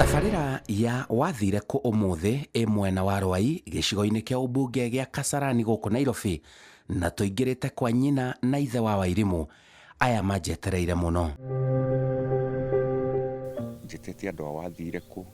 Tabarĩra ya wathire kũ ũmũthĩ ĩ mwena wa Rwai gĩcigo-inĩ kĩa ũmbunge gĩa Kasarani gũkũ Nairobi, na tũingĩrĩte kwa nyina na ithe wa Wairimũ aya manjetereire mũno. Njĩtĩte andũ a wathire kũ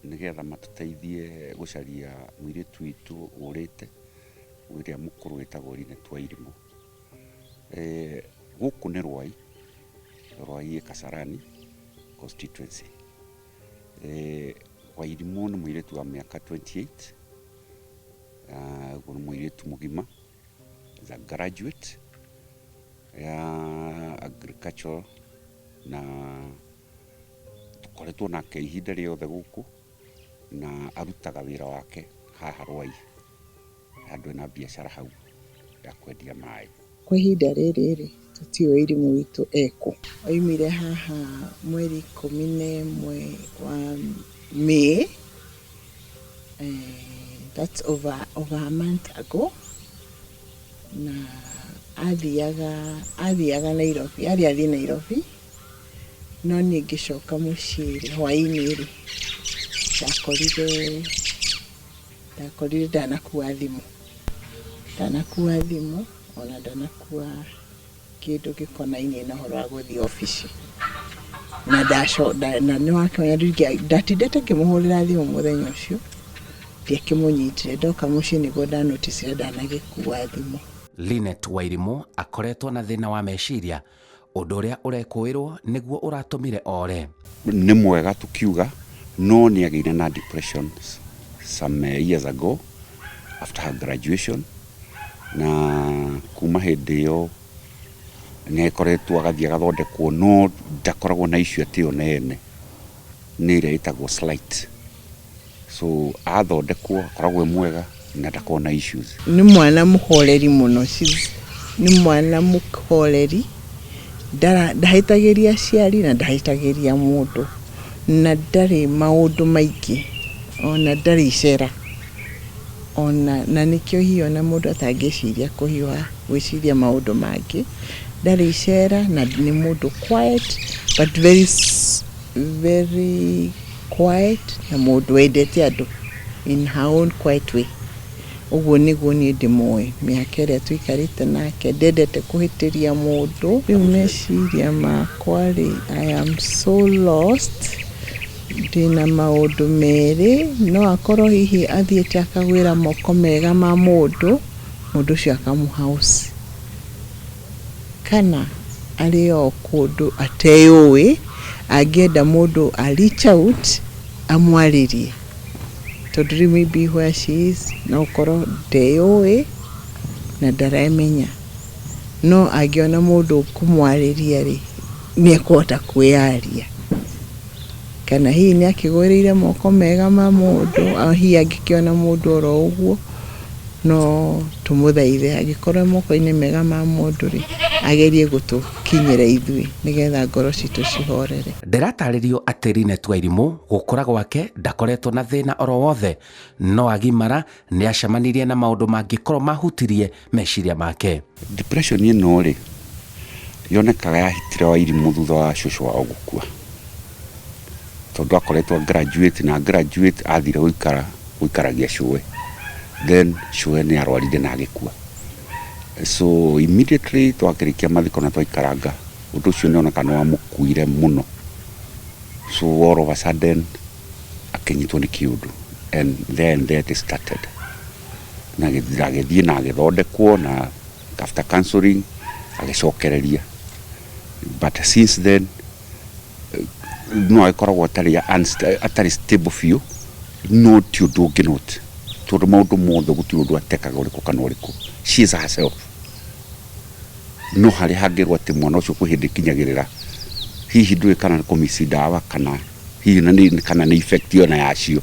nĩgetha matũteithie gũcaria mũirĩtu witũ ũrĩte, ũrĩa mũkũrũ wĩtagwo Linet Wairimũ. Gũkũ nĩ Rwai, Rwai ĩ Kasarani constituency. Wairimũ nĩ mũirĩtu wa mĩaka 28, ũguo nĩ mũirĩtu mũgima, is a graduate ya agricultural na tũkoretwo nake ihinda rĩothe gũkũ na arutaga wĩra wake haha Rwai handũ ena biacara hau ya kwendia maĩ. Kwa ihinda rĩrĩ rĩ, tũtiũĩ irimũ witũ ekũ. Oimire haha mweri 11 wa May, that's over a month ago, na athiaga Nairobi, arĩ athiĩ Nairobi, no niĩ ngĩcoka mũciĩ rĩ, hwaĩ-inĩ rĩ, ndakorire ndanakua thimũ, ndanakua thimũ ona ndanakua kĩndũ gĩkonainie na ũhoro wa gũthiĩ obici. Na na nĩ wakĩmenya ndatindĩte ngĩmũhũrĩra thimũ mũthenya ũcio, ndiakĩmũnyitire. Ndoka mũciĩ nĩguo ndanoticire ndanagĩkua thimũ. Linet Wairimũ akoretwo na thĩna wa meciria, ũndũ ũrĩa ũrekũĩrwo nĩguo ũratũmire ore. Nĩ mwega tukiuga no nĩ agĩire na depression some years ago after her graduation, na kuma hĩndĩ ĩyo nĩ akoretwo agathiĩ agathondekwo, no ndakoragwo na issue atĩ yo nene, nĩ ĩrĩa ĩtagwo slight. So athondekwo akoragwo e mwega na ndakoragwo na issues. Nĩ mwana mũhoreri mũno, nĩ mwana mũhoreri, ndahĩtagĩria aciari na ndahĩtagĩria mũndũ, na ndarĩ maũndũ maingĩ, ona ndarĩ icera, ona na nĩkĩo hihi ona mũndũ atangĩciria kũhiũha gwĩciria maũndũ mangĩ. Ndarĩ icera na nĩ mũndũ quiet but very very quiet, na mũndũ wendete andũ in her own quiet way. Ũguo nĩguo niĩ ndĩmũĩ mĩaka ĩrĩa tũikarĩte nake, ndendete kũhĩtĩria mũndũ. Rĩu meciria makwa rĩ, I am so lost. Ndĩna maũndũ merĩ, no akorwo hihi athiĩte akagwĩra moko mega ma mũndũ, mũndũ ũcio akamũ house, kana arĩ o kũndũ ateyũĩ, angĩenda mũndũ a reach out amwarĩrie, tondũ rĩu maybe where she is no ũkorwo ndeyũĩ na ndaremenya, no angĩona mũndũ ũkũmwarĩria rĩ, nĩ ekũhota kwĩyaria. Kana hihi nĩ akĩgwĩrĩire moko mega ma mũndũ, hihi angĩkĩona mũndũ oro ũguo, no tũmũthaithe angĩkorwo e moko-inĩ mega ma mũndũ rĩ, agerie gũtũkinyĩra ithuĩ nĩgetha ngoro citũ cihorere. Ndĩratarĩrio atĩ Linet Wairimũ gũkũra gwake ndakoretwo na thĩna oro wothe, no agimara nĩ acemanirie na maũndũ mangĩkorwo mahutirie meciria make. Depression ĩno rĩ, yonekaga yahitire Wairimũ thutha wa cũcũ wao gũkua, tondũ akoretwo graduate na graduate athire gũikara gũikaragia cũwe, then cũwe nĩ arwarire na agĩkua. So immediately twakĩrĩkia mathiko na twaikaranga, ũndũ ũcio nĩ oneka nĩ wamũkuire mũno. So all of a sudden akĩnyitwo nĩ kĩũndũ and there it started. Na agĩthiĩ na agĩthondekwo na after counseling agĩcokereria. But since then no agĩkoragwo atarĩ stable biũ, no ti ũndũ ũngĩ not tondũ maũndũ mothe gũtirĩ ũndũ atekaga ũrĩkũ kana ũrĩkũ. She is herself. No harĩa hangĩrwo atĩ mwana ũcio kwĩ hĩndĩ ĩkinyagĩrĩra, hihi ndũĩ kana nĩ kũmiss ndawa kana hihi kana nĩ effect ona yacio,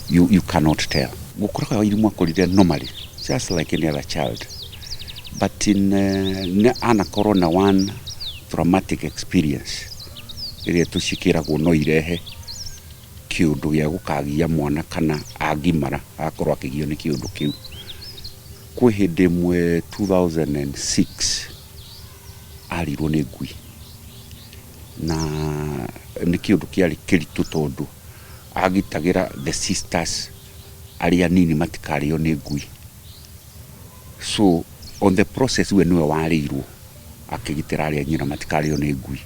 you cannot tell. Gũkũra kwa Wairimũ akũrire normally just like any other child, but in nĩ anakorwo na one traumatic experience ĩrĩa tũcikĩragwo no irehe kĩũndũ gĩa gũkagia mwana kana agimara agakorwo akĩgio nĩ kĩũndũ kĩu. Kwĩ hĩndĩ ĩmwe 2006 arirwo nĩ ngui, na nĩ kĩũndũ kĩarĩ kĩritũ tondũ Agitagĩra the sisters arĩa nini matikarĩo nĩ ngui. So on the process we nĩwe warĩirwo akĩgitĩra arĩa nyina matikarĩo nĩ ngui.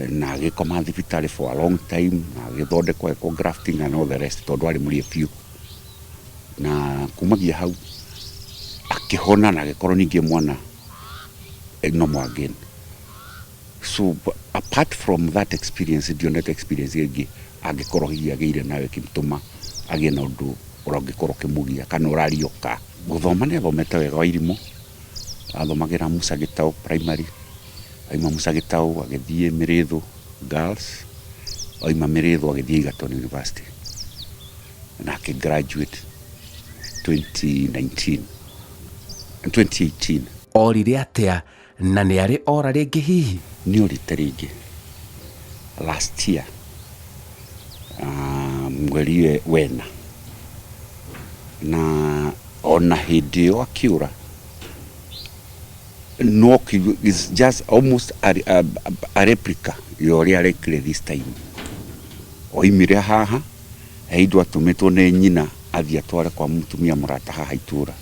Na agĩkoma thibitarĩ for a long time, na agĩthondekwo eko grafting and all the rest, tondũ arĩ mũrĩe biũ. Na kumagia hau akĩhona na agĩkorwo ningĩ mwana normal again. So apart from that experience, ndionete experience ĩngĩ angĩkorwo hihi agĩire nayo ĩkĩmũtũma agĩe na ũndũ ũrangĩkorwo ũkĩmũgia kana ũrarioka. Gũthoma nĩ athomete wega Wairimũ, athomagĩra Musa Gĩtaũ Primary, aima Musa Gĩtaũ agĩthiĩ Mĩrĩthũ Girls, aima Mĩrĩthũ agĩthiĩ Egerton University na akĩ graduate 2019 2018. Orire atĩa na nĩ arĩ ora rĩngĩ hihi? Nĩ orĩte rĩngĩ last year, mweri wena, na ona hĩndĩ ĩyo akĩũra no is just almost a replica ya ũrĩa arekire this time. Oimire haha he indo atũmĩtwo nĩ nyina athiĩ atware kwa mũtumia mũrata haha itũra.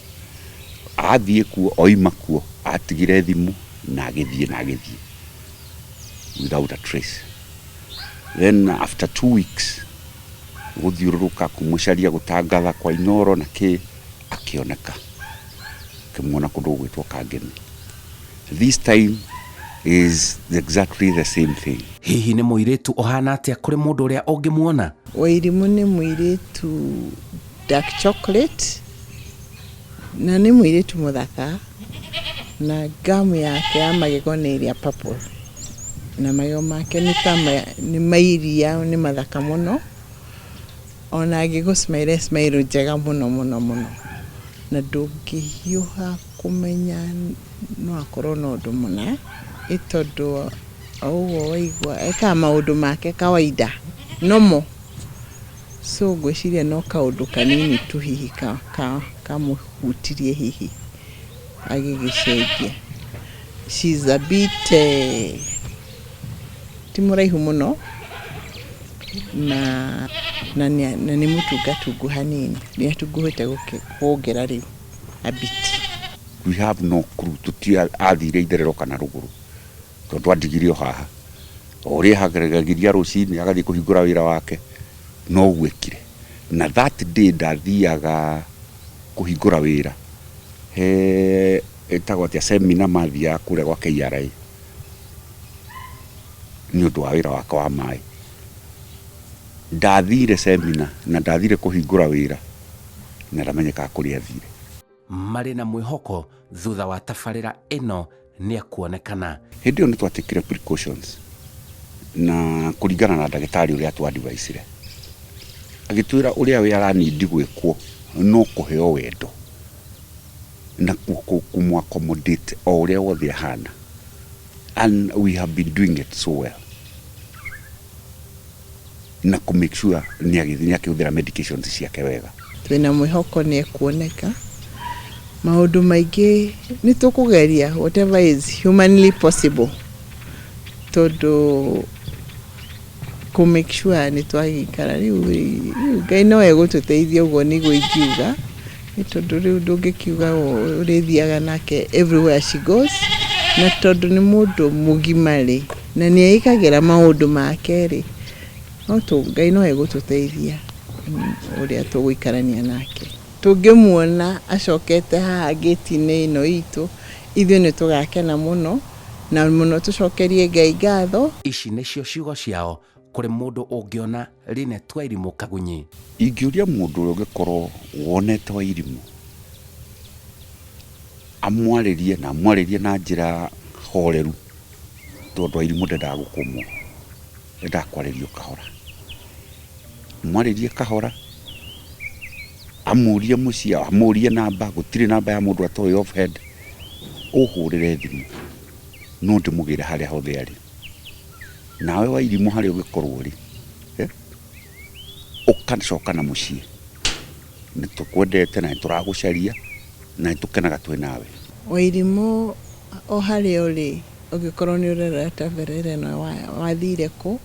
Athiĩ kuo, oima kuo atigire thimũ na agĩthiĩ, na agĩthiĩ without a trace. Then after 2 weeks gũthiũrũrũka kũmũcaria, gũtangatha kwa Inoro na kĩ, akĩoneka, akĩmuona kũndũ gũgwĩtwo Kangemi. This time is exactly the same thing. Hihi nĩ mũirĩtu ũhana atĩa kũrĩ mũndũ ũrĩa ũngĩmuona? Wairimũ nĩ mũirĩtu dark chocolate na nĩ mũirĩtu mũthaka, na ngamu yake ya magego nĩ ĩrĩa purple, na magego make nĩ ta nĩ mairia, nĩ mathaka mũno. Ona angĩgũ smile, smile njega mũno mũno mũno, na ndũngĩhiũha kũmenya no akorwo na ũndũ mũna, ĩ tondũ o ũguo waigua ekaga maũndũ make kawaida normal. So ngwĩciria no kaũndũ kanini tu hihi kamũhutirie hihi agĩgĩcenjia. She's a bit ti mũraihu mũno na nĩ mũtungatungu hanini, nĩ atunguhĩte kũngĩra rĩu a bit. We have no clue tuti athire itherero kana rũgũrũ, tondũ andigire o haha o ũrĩa ageragĩria rũcinĩ agathiĩ kũhingũra wĩra wake, noguo ekire. Na that day ndathiaga kũhingũra wĩra he ĩtagwo atĩa, seminar mathiaga kũrĩa gwa KRA nĩ ũndũ wa wĩra wakwa wa maĩ. Ndathire seminar na ndathire kũhingũra wĩra na ndamenyekaga kũrĩa athire. Marĩ na mwĩhoko thutha wa tabarĩra ĩno nĩ ekuonekana. Hĩndĩ ĩyo nĩ twatekire precautions na kũringana na ndagĩtarĩ ũrĩa atwadviceire, agĩtwĩra ũrĩa we aranindi gwĩkwo no kũheo wendo na kũmũ accommodate o ũrĩa wothe ahana, and we have been doing it so well, na kũ make sure nĩ agĩthiĩ nĩ akĩhũthĩra medications ciake wega. Twĩna mwĩhoko nĩ ekuoneka. Maũndũ maingĩ nĩ tũkũgeria whatever is humanly possible, tondũ kũ make sure nĩ twagĩikara rĩu rĩu Ngai no egũtũteithia, ũguo nĩguo ingiuga, nĩ tondũ rĩu ndũngĩkiuga ũrĩthiaga nake everywhere she goes, na tondũ nĩ mũndũ mũgima rĩ, na nĩ eĩkagĩra maũndũ make rĩ, no tũ Ngai no egũtũteithia ũrĩa tũgũikarania nake. Tũngĩmuona acokete haha ngĩti-inĩ ĩno itũ, ithuĩ nĩ tũgakena mũno na mũno, tũcokerie Ngai ngatho. Ici nĩcio ciugo ciao kũrĩ mũndũ ũngĩona Linet Wairimũ Kagunyi. Ingĩũria mũndũ ũrĩa ũngĩkorwo wonete Wairimũ amwarĩrie, na amwarĩrie na njĩra horeru, tondũ Wairimũ ndendaga gũkũmwo, endaga kwarĩrio kahora. Mwarĩrie kahora, amũrie mũciĩ, amũrie namba, gũtirĩ namba ya mũndũ atoĩ off head, ũhũrĩre thimũ no ndĩmũgĩre harĩa hothe arĩ. Nawe Wairimũ, harĩa ũngĩkorwo ũrĩ, ũkacoka na mũciĩ, nĩ tũkwendete na nĩ tũragũcaria na nĩ tũkenaga twĩ nawe. Wairimũ, o harĩa ũrĩ, ũngĩkorwo nĩ ũrerora tabarĩra ĩno, wathire kũ?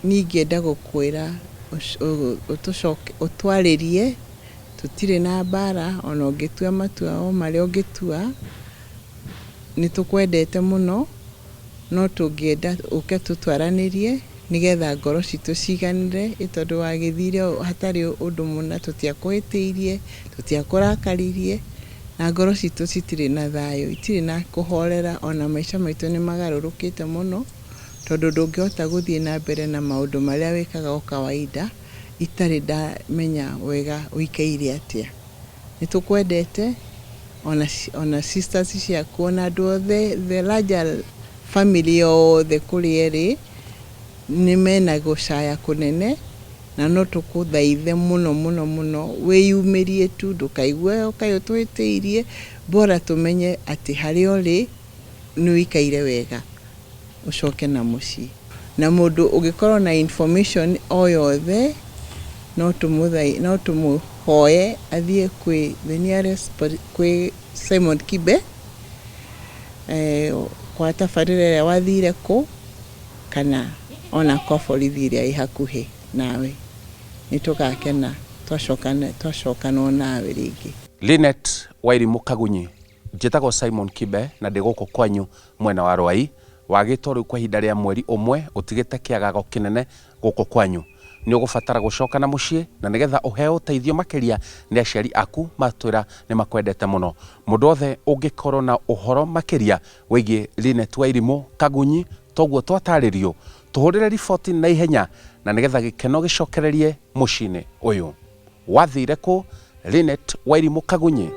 Niĩ ingĩenda gũkwĩra ũtwarĩrie, tũtirĩ na mbara, ona ũngĩtua matua o marĩa ũngĩtua, nĩ tũkwendete mũno, no tũngĩenda ũke tũtwaranĩrie nĩgetha ngoro citũ ciganĩre, ĩ tondũ wagĩthire hatarĩ ũndũ mũna, tũtiakũhĩtĩirie, tũtiakũrakaririe, na ngoro citũ citirĩ na thayũ, itirĩ na kũhorera, ona maica maitũ nĩ magarũrũkĩte mũno, tondũ ndũngĩhota gũthiĩ na mbere na maũndũ marĩa wĩkaga o kawaida itarĩ ndamenya wega ũikaire atĩa. Nĩ tũkwendete ona sisters ciaku, ona andũ othe, the larger family yothe kũrĩa ĩrĩ, nĩ mena gũcaya kũnene, na no tũkũthaithe mũno mũno mũno wĩyumĩrie tu, ndũkaigue kaĩ ũtũhĩtĩirie, bora tũmenye atĩ harĩa ũrĩ nĩ ũikaire wega, ũcoke na mũciĩ. Na mũndũ ũngĩkorwo na information o yothe, no tũmũhoye athiĩ kwĩ the nearest, kwĩ Simon Kibe, kwa tabarĩra ĩrĩa wathire kũ, kana ona kwa borithi ĩrĩa ĩ hakuhĩ nawe. Nĩ tũgakena twacokanwo nawe rĩngĩ. Linet Wairimu Kagunyi, njĩtagwo Simon Kibe na ndĩ gũkũ kwanyu mwena wa Rwai, wagĩtwo rĩu kwa ihinda rĩa mweri ũmwe ũtigĩte kĩagago kĩnene gũkũ kwanyu. Nĩ ũgũbatara gũcoka na mũciĩ na nĩgetha ũheo ũteithio makĩria nĩ aciari aku matwĩra nĩ makwendete mũno. Mũndũ wothe ũngĩkorwo na ũhoro makĩria wĩgiĩ Linet Wairimu Kagunyi, toguo twatarĩrio, tũhũrĩre riboti na ihenya na nĩgetha gĩkeno gĩcokererie mũciĩ-inĩ ũyũ. Wathire kũ Linet Wairimu Kagunyi?